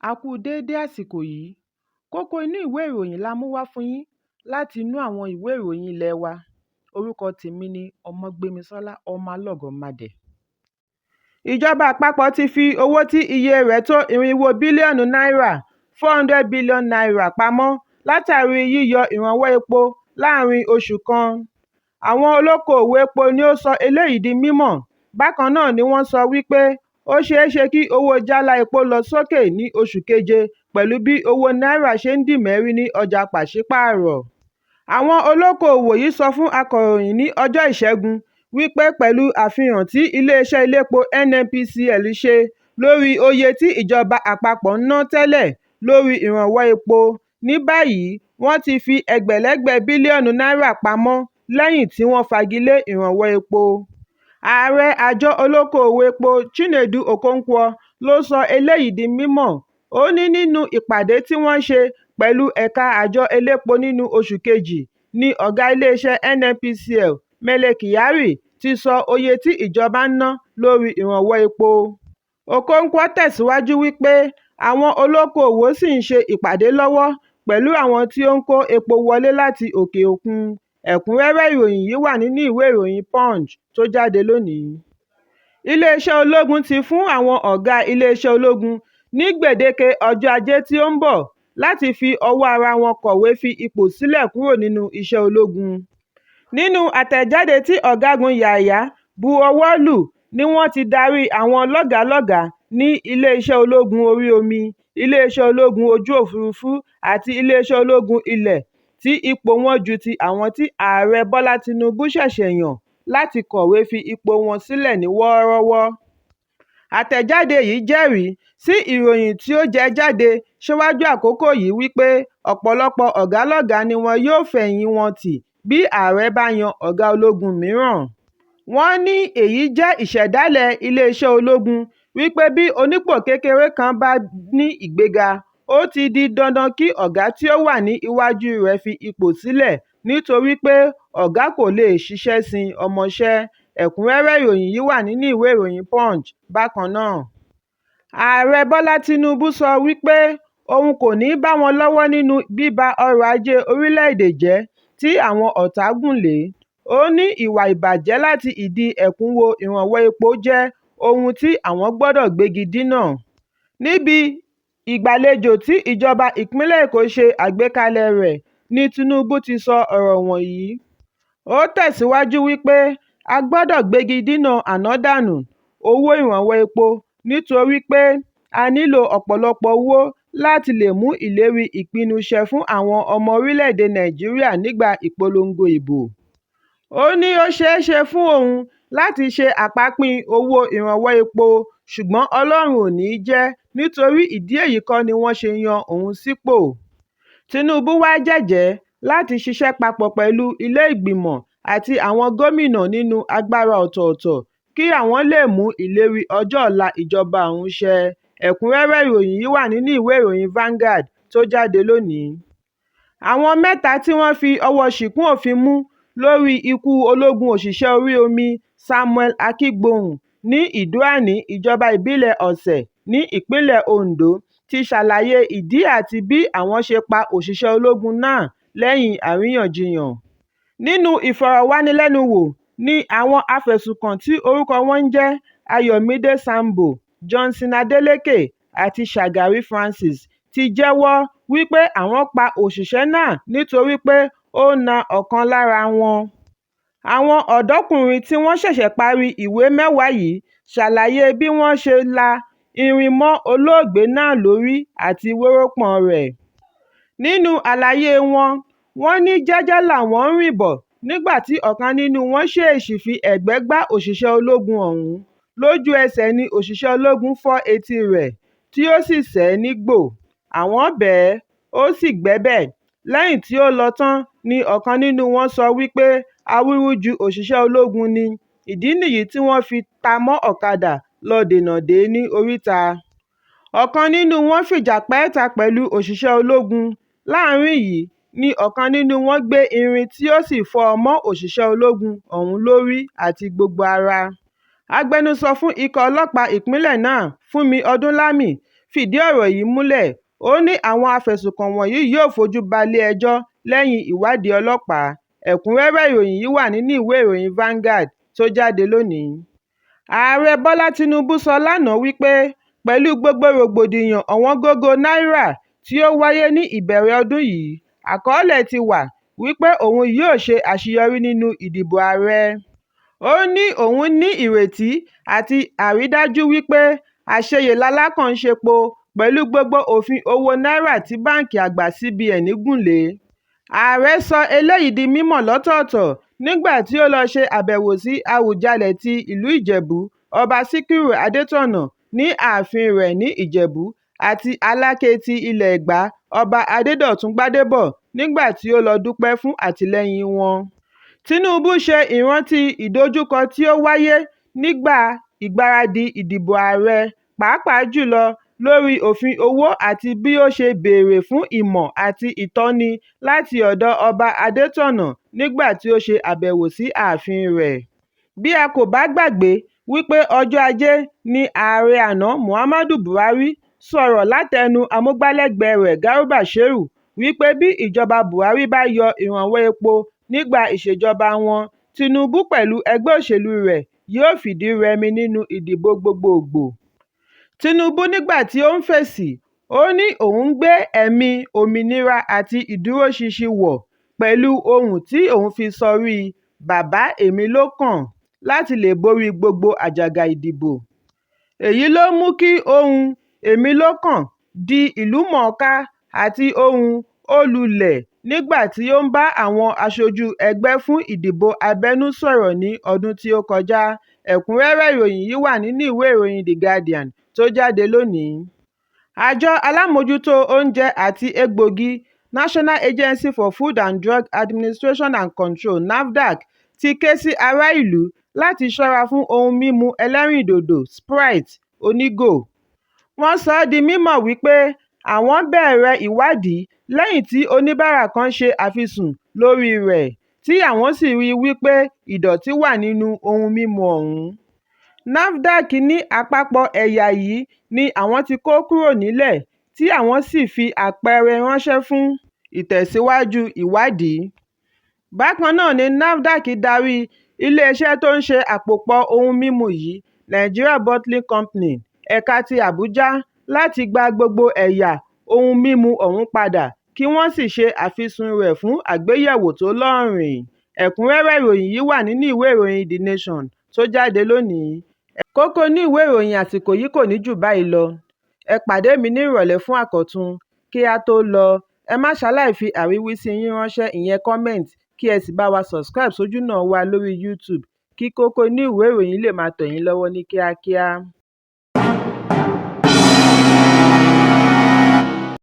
A kú déédé àsìkò yìí. Kókó inú ìwé ìròyìn la mú wá fún yín láti inú àwọn ìwé ìròyìn ilé wa. Orúkọ tèmi ni Ọmọgbémisọ́lá Ọmọlọ́gọ̀mádẹ. Ìjọba àpapọ̀ ti fi owó tí iye rẹ̀ tó irinwó bílíọ̀nù náírà ₦400 billion pamọ́ látàrí yíyọ ìrànwọ́ epo láàárín oṣù kan. Àwọn olókoòwò epo ni ó sọ eléyìí di mímọ̀. Bákan náà ni wọ́n sọ wípé ó ṣeé ṣe kí owó jálá epo lọ sókè ní oṣù keje pẹ̀lú bí owó náírà ṣe ń dìmẹ́rí ní ọjà pàṣípààrọ̀. Àwọn olókoòwò yìí sọ fún akọ̀ròyìn ní ọjọ́ Ìṣẹ́gun wípé pẹ̀lú àfihàn tí ilé-iṣẹ́ elépo NNPCL ṣe lórí oye tí ìjọba àpapọ̀ ń ná tẹ́lẹ̀ lórí ìrànwọ́ epo, ní báyìí wọ́n ti fi ẹgbẹ̀lẹ́gbẹ̀ bílíọ̀nù náírà pamọ́ lẹ́yìn tí wọ́n fagilé ìrànwọ́ epo. Ààrẹ àjọ olókoòwò epo Chinedu Okonkwo ló sọ eléyìí di mímọ̀. Ó ní nínú ìpàdé tí wọ́n ṣe pẹ̀lú ẹ̀ka àjọ elépo nínú oṣù kejì ni ọ̀gá iléeṣẹ́ NNPCL Mele Kyari ti sọ oye tí ìjọba ń ná lórí ìrànwọ́ epo. Okonkwo tẹ̀síwájú wípé àwọn olókoòwò sì ń ṣe ìpàdé lọ́wọ́ pẹ̀lú àwọn tí ó ń kó epo wọlé láti òkè òkun. Ẹ̀kúnrẹ́rẹ́ ìròyìn yìí wà nínú ìwé ìròyìn Punch tó jáde lónìí. Iléeṣẹ́ ológun ti fún àwọn ọ̀gá iléeṣẹ́ ológun ní gbèdéke ọjọ́ Ajé tí ó ń bọ̀ láti fi ọwọ́ ara wọn kọ̀wé fi ipò sílẹ̀ kúrò nínú iṣẹ́ ológun. Nínú àtẹ̀jáde tí Ọ̀gágun Yahaya bu ọwọ́ lù ní wọ́n ti darí àwọn lọ́gàálọ́gàá ní iléeṣẹ́ ológun orí omi, iléeṣẹ́ ológun ojú òfurufú àti iléeṣẹ́ ológun ilẹ̀ tí ipò wọn ju ti àwọn tí Ààrẹ Bọ́lá Tinubu ṣẹ̀ṣẹ̀ yàn láti kọ̀wé fi ipò wọn sílẹ̀ ní wọ́ọ́rọ́wọ́. Àtẹ̀jáde yìí jẹ́rìí sí ìròyìn tí ó jẹ jáde síwájú àkókò yìí wípé ọ̀pọ̀lọpọ̀ ọ̀gá lọ́gàá ni wọn yóò fẹ̀yìn wọn tì bí ààrẹ bá yan ọ̀gá ológun mìíràn. Wọ́n ní èyí jẹ́ ìṣẹ̀dálẹ̀ iléeṣẹ́ ológun wípé bí onípò kékeré kan bá ní ìgbéga, ó ti di dandan kí ọ̀gá tí ó wà ní iwájú rẹ̀ fi ipò sílẹ̀ nítorí pé ọ̀gá kò leè ṣiṣẹ́ sin ọmọṣẹ́. Ẹ̀kúnrẹ́rẹ́ ìròyìn yìí wà nínú ìwé ìròyìn Punch bákan náà. Ààrẹ Bọ́lá Tinubu sọ wípé òun kò ní bá wọn lọ́wọ́ nínú bíba ọrọ̀ ajé orílẹ̀-èdè jẹ́ tí àwọn ọ̀tá gùn lé. Ó ní ìwà ìbàjẹ́ láti ìdí ẹ̀kúnwó ìrànwọ́ epo jẹ́ ohun tí àwọn gbọdọ̀ gbégi dínà. Níbi ìgbàlejò tí ìjọba ìpínlẹ̀ Èkó ṣe àgbékalẹ̀ rẹ̀ ní Tinubu ti sọ ọ̀rọ̀ wọ̀nyí. Ó tẹ̀síwájú wípé a gbọdọ̀ gbégi dínà ànádànù owó ìrànwọ́ epo nítorí pé a nílò ọ̀pọ̀lọpọ̀ owó láti lè mú ìlérí ìpinnu ṣẹ fún àwọn ọmọ orílẹ̀-èdè Nàìjíríà nígbà ìpolongo ìbò. Ó ní ó ṣeé ṣe fún òun láti ṣe àpapín owó ìrànwọ́ epo ṣùgbọ́n Ọlọ́run ò ní í jẹ́ nítorí ìdí èyí kọ́ ni wọ́n ṣe yan òun sípò. Tinubu wá jẹ́jẹ̀ẹ́ láti ṣiṣẹ́ papọ̀ pẹ̀lú ilé ìgbìmọ̀ àti àwọn gómìnà nínú agbára ọ̀tọ̀ọ̀tọ̀ kí àwọn lè mú ìlérí ọjọ́ ọ̀la ìjọba òun ṣẹ. Ẹ̀kúnrẹ́rẹ́ ìròyìn yìí wà nínú ìwé ìròyìn Vanguard tó jáde lónìí. Àwọn mẹ́ta tí wọ́n fi ọwọ́ ṣìkún òfin mú lórí ikú ológun òṣìṣẹ́ orí omi Samuel Akíngbóhùn ní Ìdó-àní, ìjọba ìbílẹ̀ Ọ̀sẹ̀ ní ìpínlẹ̀ Ondo ti ṣàlàyé ìdí àti bí àwọn ṣe pa òṣìṣẹ́ ológun náà lẹ́yìn àríyànjiyàn. Nínú ìfọ̀rọ̀wánilẹ́nuwò ní àwọn afẹ̀sùnkàn tí orúkọ wọn ń jẹ́ Ayọ̀mídé Sambo, Johnson Adeleke àti Shagari Francis ti jẹ́wọ́ wípé àwọn pa òṣìṣẹ́ náà nítorí pé ó na ọ̀kan lára wọn. Àwọn ọ̀dọ́kùnrin tí wọ́n ṣẹ̀ṣẹ̀ parí ìwé mẹ́wàá yìí ṣàlàyé bí wọ́n ṣe la irin mọ́ olóògbé náà lórí àti wórópọ̀n rẹ̀. Nínú àlàyé wọn, wọ́n ní jẹ́jẹ́ làwọn ń rìn bọ̀ nígbà tí ọ̀kan nínú wọn ṣèèṣì fi ẹ̀gbẹ́ gbá òṣìṣẹ́ ológun ọ̀hún, lójú-ẹsẹ̀ ni òṣìṣẹ́ ológun fọ́ etí rẹ̀ tí ó sì ṣẹ́ nígbò. Àwọn bẹ̀ ẹ́, ó sì gbẹ̀bẹ̀. Lẹ́yìn tí ó lọ tán ni ọ̀kan nínú wọn sọ wípé awúrúju òṣìṣẹ́ ológun ni, ìdí nìyí tí wọ́n fi ta mọ́ ọ̀kadà lọ dènà dè é ní oríta. Ọ̀kan nínú wọn fìjà pẹ́ta pẹ̀lú òṣìṣẹ́ ológun. Láàárín yìí ni ọ̀kan nínú wọn gbé irin tí ó sì fọ́ ọ mọ́ òṣìṣẹ́ ológun ọ̀hún lórí àti gbogbo ara. Agbẹnusọ fún ikọ̀ ọlọ́pàá ìpínlẹ̀ náà, Fúnmi Ọdúnlámì, fìdí ọ̀rọ̀ yìí múlẹ̀. Ó ní àwọn afẹ̀sùnkàn wọ̀nyí yóò fojú balẹ̀-ẹjọ́ lẹ́yìn ìwádìí ọlọ́pàá. Ẹ̀kúnrẹ́rẹ́ ìròyìn yìí wà nínú ìwé ìròyìn Vanguard tó jáde lónìí. Ààrẹ Bọ́lá Tinubu sọ lánàá wípé pẹ̀lú gbogbo rògbòdìyàn ọ̀wọ́ngógó náírà tí ó wáyé ní ìbẹ̀rẹ̀ ọdún yìí, àkọọ́lẹ̀ ti wà wípé òun yóò ṣe àṣeyọrí nínú ìdìbò ààrẹ. Ó ní òun ní ìrètí àti àrídájú wípé àṣeyè lalákàn ń ṣepo pẹ̀lú gbogbo òfin owó náírà tí báńkì àgbà CBN gùn lé. Ààrẹ sọ eléyìí di mímọ̀ lọ́tọ̀ọ̀tọ̀ nígbà tí ó lọ ṣe àbẹ̀wò sí Àwùjalẹ̀ ti ìlú Ìjẹ̀bú, Ọba Síkírù Adétọ̀nà, ní ààfin rẹ̀ ní Ìjẹ̀bú àti Aláké ti ilẹ̀ Ẹ̀gbá, Ọba Adédọ̀tun Gbádébọ̀ nígbà tí ó lọ dúpẹ́ fún àtìlẹ́yìn wọn. Tinubu ṣe ìrántí ìdojúkọ tí ó wáyé nígbà ìgbáradì ìdìbò ààrẹ, pàápàá jùlọ lórí òfin owó àti bí ó ṣe béèrè fún ìmọ̀ àti ìtọ́ni láti ọ̀dọ̀ Ọba Adétọ̀nà nígbà tí ó ṣe àbẹ̀wò sí ààfin rẹ̀. Bí a kò bá gbàgbé wípé ọjọ́ Ajé ni Ààrẹ àná Muhammadu Buhari sọ̀rọ̀ látẹnu amúgbálẹ́gbẹ̀ẹ́ rẹ̀ Garba Shehu wípé bí ìjọba Buhari bá yọ ìrànwọ́ epo nígbà ìṣèjọba wọn, Tinubu pẹ̀lú ẹgbẹ́ òṣèlú rẹ̀ yóò fìdí rẹmi nínú ìdìbò gbogboògbò. Tinubu nígbà tí ó ń fèsì, ó ní òun gbé ẹ̀mí òmìnira àti ìdúróṣinṣin wọ̀ pẹ̀lú ohun tí òun fi sọrí 'Baba Èmi ló kàn' láti lè borí gbogbo àjàgà ìdìbò. Èyí ló mú kí ohùn "Èmi ló kàn" di ìlúmọ̀ọ́ká àti ohun ó lulẹ̀ nígbà tí ó ń bá àwọn aṣojú ẹgbẹ́ fún ìdìbò abẹ́nú sọ̀rọ̀ ní ọdún tí ó kọjá. Ẹ̀kúnrẹ́rẹ́ ìròyìn yìí wà nínú ìwé ìròyìn The Guardian tó jáde lónìí. Àjọ Alámòójútó Oúnjẹ àti Egbòogi National Agency for Food and Drug Administration and Control (NAFDAC) ti ké sí ará ìlú láti ṣọ́ra fún ohun mímu ẹlẹ́rìndòdò Sprite onígò. Wọ́n sọ ọ́ di mímọ̀ wípé àwọn bẹ̀rẹ̀ ìwádìí lẹ́yìn tí oníbàárà kan ṣe àfisùn lóríi rẹ̀, tí àwọn sì ríi wípé ìdọ̀tí wà nínú ohun mímu ọ̀hún. NAFDAC ní àpapọ̀ ẹ̀yà yìí ni àwọn ti kó kúrò nílẹ̀ tí àwọn sì fi àpẹẹrẹ ránṣẹ́ fún ìtẹ̀síwájú ìwádìí. Bákan náà ni NAFDAC darí iléeṣẹ́ tó ń ṣe àpòpọ̀ ohun mímu yìí, Nigeria Bottling Company, ẹ̀ka ti Àbújá láti gba gbogbo ẹ̀yà ohun mímu ọ̀hún padà kí wọ́n sì ṣe àfisùn rẹ̀ fún àgbéyẹ̀wò tó lóòrìn. Ẹ̀kúnrẹ́rẹ́ ìròyìn yìí wà nínú ìwé ìròyìn The Nation tó jáde lónìí. Kókó inú ìwé ìròyìn àsìkò yìí kò ní jù báyìí lọ. Ẹ pàdé mi ní ìrọ̀lẹ́ fún àkọ́tún. Kí á tó lọ, ẹ má ṣaláì fi àríwísí yín ránṣẹ́ ìyẹn comment kí ẹ sì bá wa subscribe sójúnà wa lórí YouTube kí kókó inú ìwé ìròyìn lè máa tẹ̀ yín lọ́wọ́ ní kíákíá.